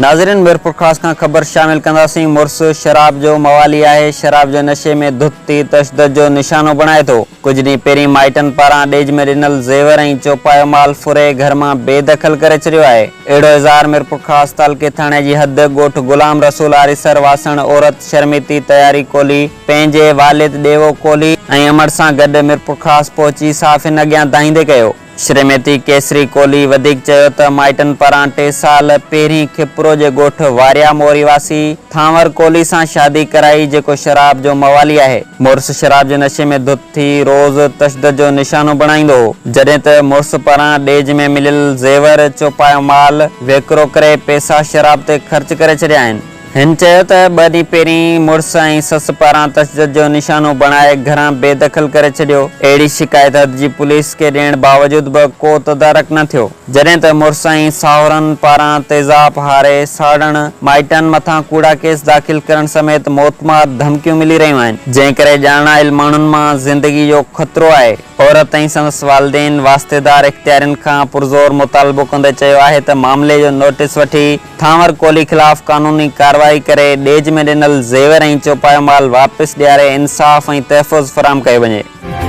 ناظرين ميرپورخاص کان خبر شامل ڪنداسين مڙس شراب جو موالي آهي شراب جي نشي ۾ ڌت ٿي تشدد جو نشانو بڻائي ٿو ڪجهه ڏينهن پهرين مائٽن پاران ڏيج ۾ ڏنل زيور ۽ چوپايو مال ڦري گهر مان بي دخل ڪري ڇڏيو آهي اهڙو اظهار ميرپورخاص تعلقي ٿاڻي جي حد ڳوٺ غلام رسول آريسر واسڻ عورت شرميتي تياري ڪولهي پنهنجي والد ڏيوو ڪولهي ۽ امڙ سان گڏ ميرپورخاص پهچي صحافين اڳيان دانهيندي ڪيو. شريمتي ڪيسري ڪولهي وڌيڪ چيو ته مائٽن پاران ٽي سال پهرين کپرو جي ڳوٺ واريا موري واسي ٿانور ڪولهي سان شادي ڪرائي جيڪو شراب جو موالي آهي. مڙس شراب جي نشي ۾ ڌت ٿي روز تشدد جو نشانو بڻائيندو هو. جڏهن ته مڙس پاران ڏيج ۾ مليل زيور، چوپايو مال ويڪرو ڪري پئسا شراب تي خرچ ڪري ڇڏيا آهن. هن چيو ته ٻه ڏينهن پهرين مڙس ۽ سس پاران تشدد جو نشانو بڻائي گهران بي دخل ڪري ڇڏيو، اهڙي شڪايت حد جي پوليس کي ڏيڻ باوجود به ڪو تدارڪ نه ٿيو، جڏهن ته مڙس ۽ ساهورن پاران تيزاب هاري ساڙڻ، مائٽن مٿان ڪوڙا ڪيس داخل ڪرڻ سميت موتمار ڌمڪيون ملي رهيون آهن، جنهن ڪري ڄاڻايل ماڻهن مان زندگي جو خطرو آهي. عورت ۽ سندس والدين واسطيدار اختيارين کان پرزور مطالبو ڪندي چيو آهي ته معاملي جو نوٽيس وٺي ٿانور ڪولهي خلاف قانوني ڪارروائي ڪري ڏيج ۾ ڏنل زيور ۽ چوپايو مال واپس ڏياري انصاف ۽ تحفظ فراهم ڪيو وڃي.